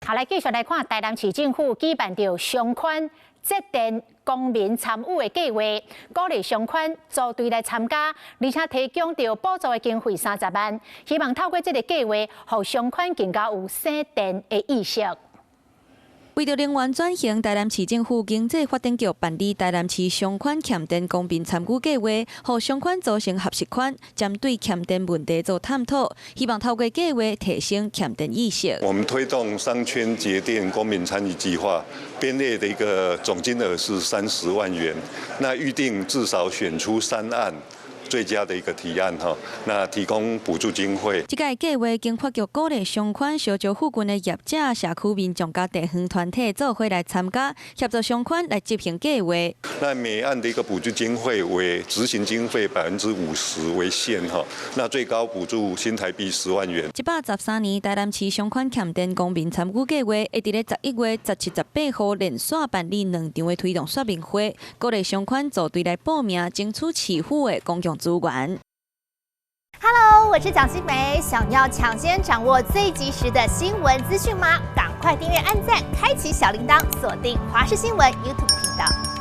好，來繼續來看台南市政府舉辦著商圈節電公民參與的計劃，鼓勵商圈組隊來參加，而且提供著補助的經費30萬，希望透過這个計劃，予商圈更加有省電的意識。為著能源轉型，台南市政府經濟發展局辦理台南市商圈儉電公民參與計劃，予商圈組成合適圈，針對儉電問題做探討，希望透過計劃提升儉電意識。我們推動商圈節電公民參與計劃，編列的一個總金額是30萬元，那預定至少選出三案最佳的一個提案哈，那提供補助經費。這个計劃經發局鼓勵商圈小招附近的業者、社區民眾佮地方團體做伙來參加，協助商圈來執行計劃。那每案的一個補助經費為執行經費50%為限哈，那最高補助新台幣10萬元。113年台南市商圈儉電公民參與計劃，會佇咧11月17、18號連續辦理兩場的推動說明會，鼓勵商圈組隊來報名，爭取市府的公共資源。 Hello，我是蔣新梅，想要搶先掌握最及時的新聞資訊嗎？趕快訂閱、按讚、開啟小鈴鐺，鎖定華視新聞 YouTube 頻道。